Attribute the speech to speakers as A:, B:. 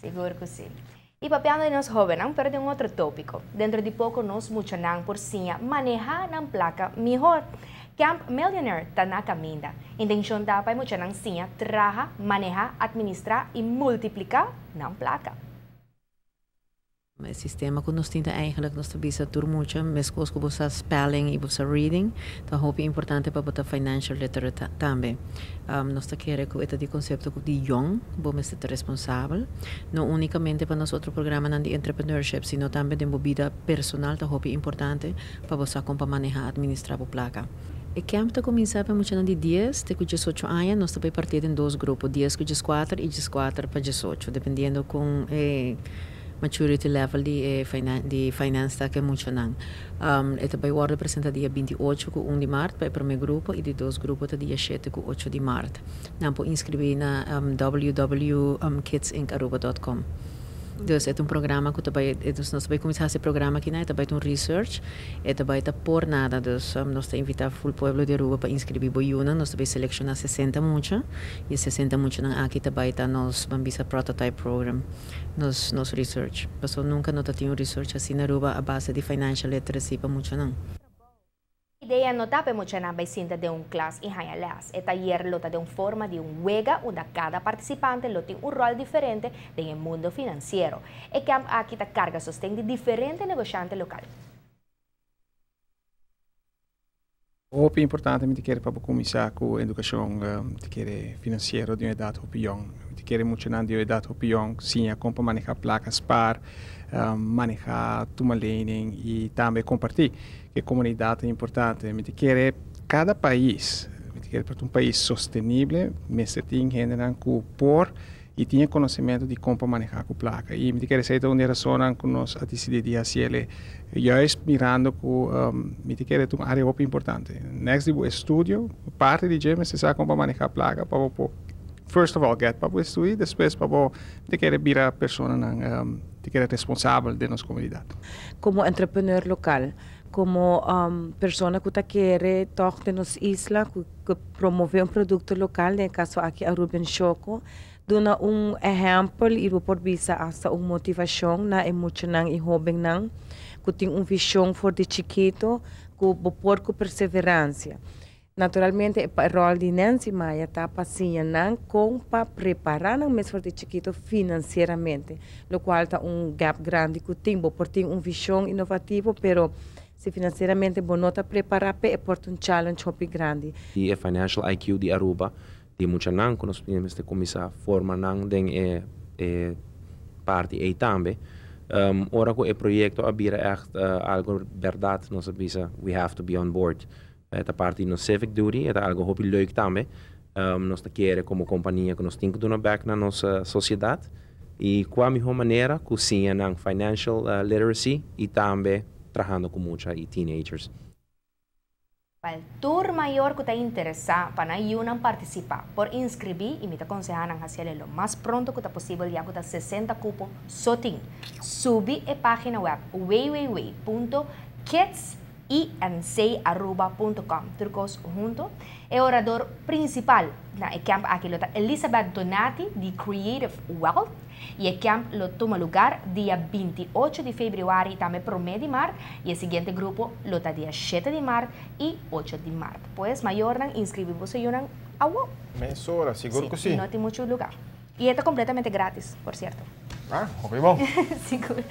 A: Sigur cu si. Y papiando di nos hobennan, pero di un otro topico. Dentro di poco nos muchanan por siña maneha nan placa mihor. Camp Millionaire ta na caminda. Intencion ta pa e muchanan siña traha, maneha, administra y multiplica nan placa.
B: E sistema ku nos tin ta eigenlijk nos ta bisa tur mucha meskos ku bo sa spelling i bo sa reading ta hopi importante pa bo ta financial literate tambe. Nos ta kere ku e ta di konsepto ku di yong bo mester ta responsabel no unikamente pa nos otro programanan di entrepreneurship sino tambe den bo bida personal ta hopi importante pa bo sa kon pa maneha administra bo plaka. E camp ta kuminsá pa e muchanan di dies te ku diesocho aña. Nos ta bai partí den dos grupo, dies ku dieskuater i dieskuater pa diesocho, dependiendo kon e maturity level di e di finance ta ku e muchanan. E ta bai wòrdu presentá dia 28 ku 1 di mart pa e promé grupo i di dos grupo ta dia 7 ku 8 di mart. Nan por inskribí na www.kidsincaruba.com. Dus e ta un programa ku ta bai, dus nos ta bai kuminsá hasi e programa akinan, e ta bai ta un research. E ta bai ta por nada, dus nos ta invita full pueblo di Aruba pa inscribi bo yunan. Nos ta bai selecciona 60 mucha y e 60 muchanan aki ta bai ta nos ban bisa prototype program, nos nos research. Paso nunca no ta tin un research asina na Aruba a base di financial literacy pa muchanan.
A: Idea no ta pa e muchanan bai sinta den un klas y haña les. E tayer lo ta den forma di un wega unda cada participante lo tin un rol diferente den e mundo financiero. E camp aki ta carga sosten di diferente negoshante local.
C: Hopi importante mi ta kere pa bo kuminsá ku edukashon mi ta kere finansiero di un edat hopi yòn. Mi ta kere muchanan di un edat hopi yòn siña kon pa manehá plaka, spar, manehá, tuma lening i tambe kompartí. E komunidat ta importante. Mi ta kere kada pais, mi ta kere pa ta un pais sostenible mester tin hendenan ku por i tin e konosementu di kon pa manehá ku plaka. I mi ta kere esei ta un di e rasonnan ku nos a disidí di hasi el juist mirando ku mi ta kere ta un área hopi importante. Next di bo estudio, parti di dje mester sa kon pa manehá plaka pa bo por first of all get pa bo estudia, despues pa bo mi ta kere bira personanan ta kere responsabel den nos komunidat.
D: Komo entrepreneur lokal, komo persona ku ta kere tòg den nos isla ku promove un produkto lokal, den e kaso aki Arubian Choco, duna un ehèmpel i bo por bisa asta un motivashon na e muchanan i hóbennan ku tin un vishon for di chikitu ku bo por ku perseveransia. Naturalmente e ròl di Nancy Maya ta pa siña nan kon pa prepará nan mes for di chikitu finansieramente, lokual ta un gap grandi ku tin. Bo por tin un vishon inovativo pero si finansieramente bo no ta prepará p'e e por ta un challenge hopi grandi.
E: Di e Financial IQ di Aruba di muchanan ku nos mester kuminsá forma nan den e e parti ei tambe. Ora ku e proyekto a bira ègt algu bèrdat nos a bisa we have to be on board. E ta parti di nos civic duty, e ta algu hopi leuk tambe. Nos ta kere komo kompania ku nos tin ku duna bèk na nos sosiedat i kua mihó manera ku siña nan financial literacy i tambe trahando ku mucha i teenagers.
A: Wel, tur mayor ku ta interesá pa nan yunan partisipá por inskribí i mi ta konsehá nan hasiel lo mas pronto ku ta posibel ya ku ta 60 kupo so tin. Subi e página web www.kidsincaruba.com tur kos hunto. E orador prinsipal na e camp aki lo ta Elizabeth Donati di Creative Wealth. I e camp lo tuma lugar dia 28 di februari tambe prome di mart i e siguiente grupo lo ta dia 7 di mart i 8 di mart. Pues mayornan inscribi boso yunan awo.
F: Mesora, sigur cu si.
A: No tin mucho lugar. I e ta completamente gratis, por cierto.
F: Ah, hopi bon.
A: Sigur.